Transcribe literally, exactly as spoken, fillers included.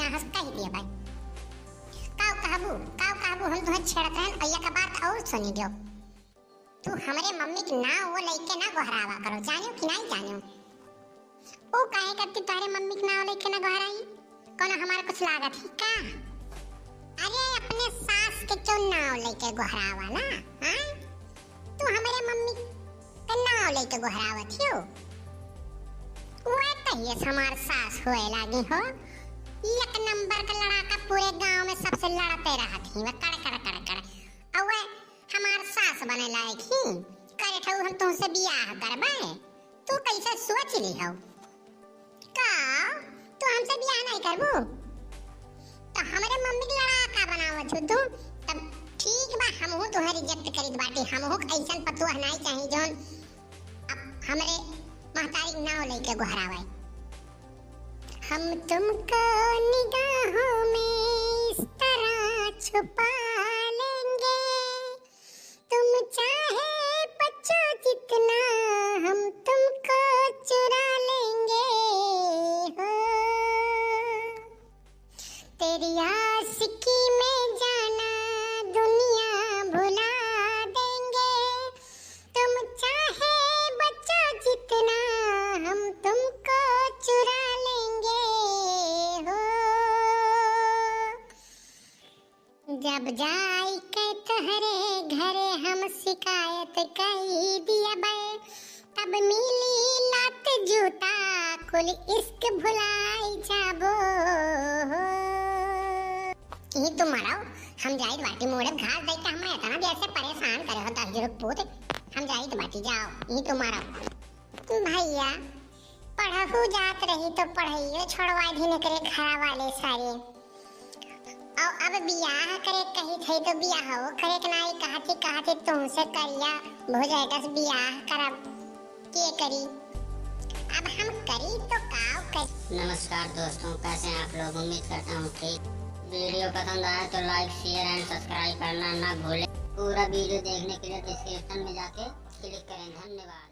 हंस कह दिया भाई। काउ कहबू, काउ कहबू, हम तुहें छेड़त रहन, अइया का बात और सुनी जो। तू हमरे मम्मी के नाव वो लइके ना गोहरावा करो, जानियो कि नहीं जानियो? ऊ काहे करती तोहरे मम्मी के नाव लइके ना गोहराई? कौनो हमार कुछ लागत ही का? अरे अपने सास के क्यों नाव लइके गोहरावा ना, हाँ? तू हमरे मम्मी के नाव लइके गोहरावत हियो। वह तहिए से हमार सास होए लागी हो। एक नंबर का लड़ाका, पूरे गांव में सबसे लड़ते रहत ही, वह कड़ कड़ कड़ कड़। और वह हमार सास बने लायक ही, करे ठऊ हम तुमसे बियाह करबे। तू कैसे सोच ली हो? का तू हमसे बियाह नहीं करबू? तो हमरे मम्मी के लड़ाका बनावत हो तू? तब ठीक बा, हमहू तुहे reject करित बाटी। हमहू ऐसन पतोह नहीं चाही जौन अब हमरे महतारी के नाव लेके गोहरावे। हम तुमको निगाहों में इस तरह छुपा लेंगे, तुम चाहे बचो जितना, हम तुमको चुरा लेंगे हो। तेरी आशिकी में जाना दुनिया भुला देंगे, तुम चाहे बचो जितना, हम तुमको चुरा लेंगे हो। जब जाई के तोहरे घरे हम शिकायत कई दियबे, तब मिली लात जूता, कुल इश्क भुलाई जाबो। यही तो मराओ, हम जाइत बाटी मोड़े घास दे के, हमें इतना देर से परेशान करे हो दस जुरुक पूत, हम जाइत बाटी, जाओ, यही तो मराओ। भैया, पढ़हू जात रही तो पढ़ाइयो छोड़वा दिन एकरे घर वाले सारे। और अब बियाह करे कही थे तो बियाहो करे के नाई कहती, कहती तुमसे करिया भुजैटस बियाह करब के करी। अब हम करी तो काव करी। नमस्कार दोस्तों, कैसे हैं आप लोग? उम्मीद करता हूँ ठीक। Video पसंद आए तो like, share and subscribe करना ना भूलें। पूरा video देखने के लिए description में जाके click करें। धन्यवाद।